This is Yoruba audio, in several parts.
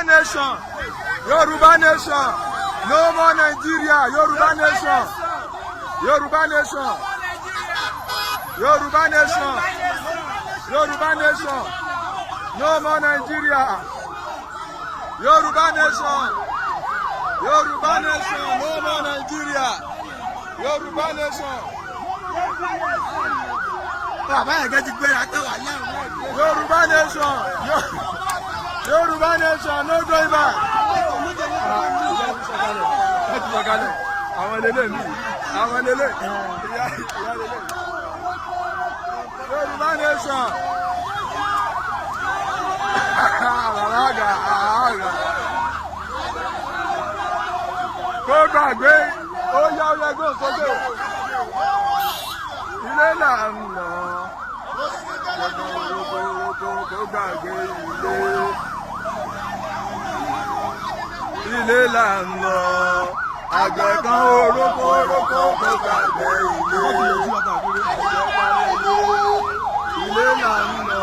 Nation, Yoruba nation, no more Nigeria, Yoruba nation, Yoruba nation, Yoruba nation, Yoruba nation, no more Nigeria, Yoruba nation, Yoruba nation, no more Nigeria, Yoruba nation. Bàbá yẹn kẹ́ ti gbéra tó wà láwọn. Yoruba nation, Yoruba nation, no going back. Ẹ ti sọ̀kalẹ̀, àwọn lélẹ̀ mi, àwọn lélẹ̀, ìyá ìyá lélẹ̀. Yoruba nation. Bàbá àgbà, àgbà. Kó gbàgbé, ó yá, ó yẹ gbọ́n sókè. Ilé là ń lọ. Kó gbàgbé ilé. Ilé là ń lọ. Àgbẹ̀ kan orókó orókó, kó gbàgbé ilé. Ilé là ń lọ.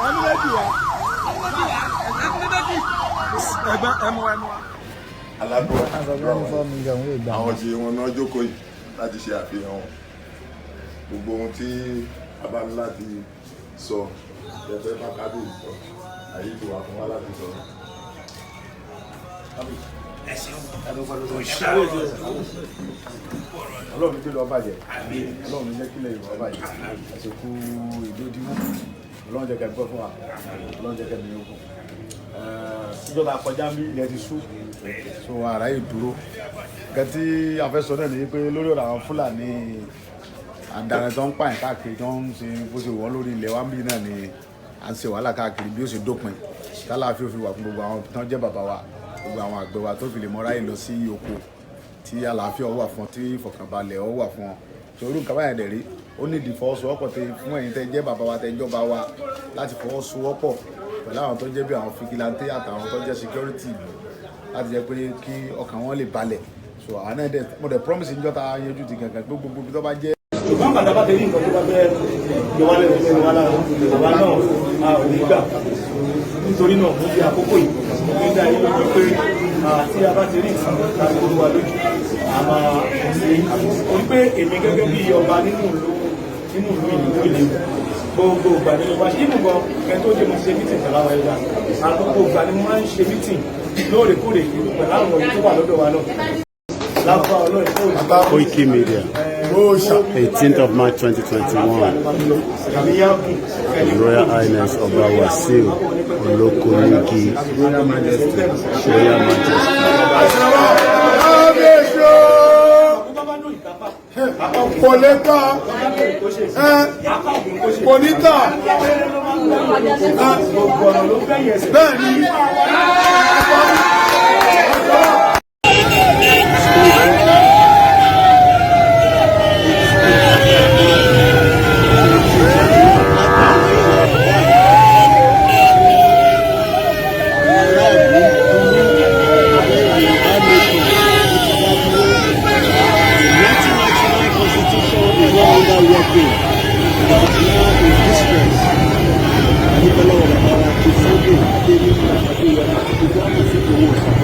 Ẹnu méjì wá. Ẹgbẹ́ ẹmu ẹmu wa. Aládùn 4 million wey gbà. Àwọn tí wọn náà jókòó yìí láti ṣe àfihàn wọn, gbogbo ohun tí a bá ní láti sọ, ẹfẹ bá kábíyèsí sọ, àyè ti wà fún wa láti sọ. Ọlọ́run tó lọ bàjẹ́, Ọlọ́run jẹ́ kílẹ̀ Yorùbá bàjẹ́. Àsìkò ìdódímú, Ọlọ́run jẹ́ kẹ́ gbọ́ fún wa, Ọlọ́run jẹ́ kẹ́ mi ogun. Ìjọba kọjá ń bí ilẹ̀ ti sú, so ara yìí dúró. Nǹkan tí a fẹ́ sọ náà ni pé lórí ọ̀rọ̀ àwọn Fúlàní àdàrẹ tó ń pààyàn káàkiri, tó ń ṣe bó ṣe wọ́n lórí ilẹ̀ wa ń bí náà ni à ń ṣe wàhálà káàkiri bí ó ṣe dópin, tálàáfíà fi wà fún gbogbo àwọn tó ń jẹ́ bàbá wa, gbogbo àwọn àgbẹ̀ wa tó fi lè mọ́ra yìí lọ sí oko, tí àlàáfíà wà fún ọ, tí ìfọ̀kànbalẹ̀ ó wà fún ọ. Torí nǹkan báyìí dẹ̀ rí, ó ní ìdí fọwọ́sowọ́pọ̀ tẹ fún ẹ̀yin tẹ́ jẹ́ bàbá wa, tẹ́ jọba wa, láti fọwọ́sowọ́pọ̀ pẹ̀lú àwọn tó jẹ́ bí àwọn vigilante àtàwọn tó jẹ́ security ìlú, láti jẹ́ pé kí ọkàn wọn lè balẹ̀. So àwọn náà dẹ̀, mo dẹ̀ promise níjọ́ ta yanjú ti gangan pé gbogbo ibi tó bá jẹ́ Ṣùgbọ́n bàtà bá ti rí nǹkan tó bá fẹ́ yọ wá lẹ́nu lẹ́nu wá lára, àwa náà a ò ní gbà. Nítorí náà, mo fi àkókò yìí, mo fi dá yín lójú pé tí a bá ti rí nǹkan láti kó wa lójú, a máa ṣe orí pé èmi gẹ́gẹ́ bí ọba nínú ìlú ìlú ìlú, gbogbo ìgbà ni mo bá ṣe ibùgbọ́n kẹ́ tó jẹ́, mo ti ṣe meeting pẹ̀lú àwọn ẹ̀dá. Àgbogbo ìgbà ni mo máa ń ṣe meeting lóòrèkóòrè ìlú pẹ̀lú àwọn èyí tó wà lọ́dọ̀ wa náà lábá Ọlọ́run tó ní. Koiki Media, 18th of March 2021. Royal Highness Ọba Wasiu Olokonigi, Royal Majesty. Royal Majesty. Kábíyèsí o, kò lè tán, kò ní tán, bẹ́ẹ̀ ni. Yorùbá nation ó ti dá dúró. The 1999 constitution is no longer working. We are now in distress. Adúpẹ́ lọ́wọ́ bàbá wa ti Sunday Adéníyí Adéyẹmọ àti gbogbo àwọn ìsìnkú owó ọ̀sán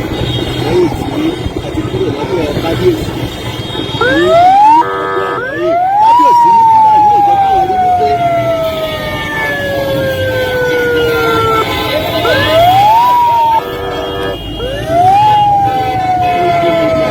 lẹ́yìn tí a ti kúrò lọ́dọ̀ kábíyèsí ní ìlú ọdún àgbáyé. Kábíyèsí ní Fúlàní ò jẹ́ káwọn rí wípé Koiki Media.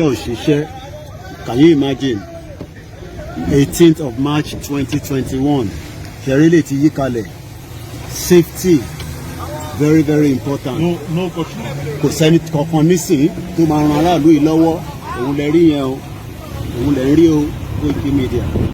Ò ṣiṣẹ́. Can you imagine? 18th of March 2021, ṣẹ̀rí lè ti yí kalẹ̀. Safety, very very important. No, no question. Kò sẹ́ni kankan nísìnyí tó máa ran aráàlú yìí lọ́wọ́. Òun lẹ rí yẹn o, òun lẹ ń rí o. Koiki Media.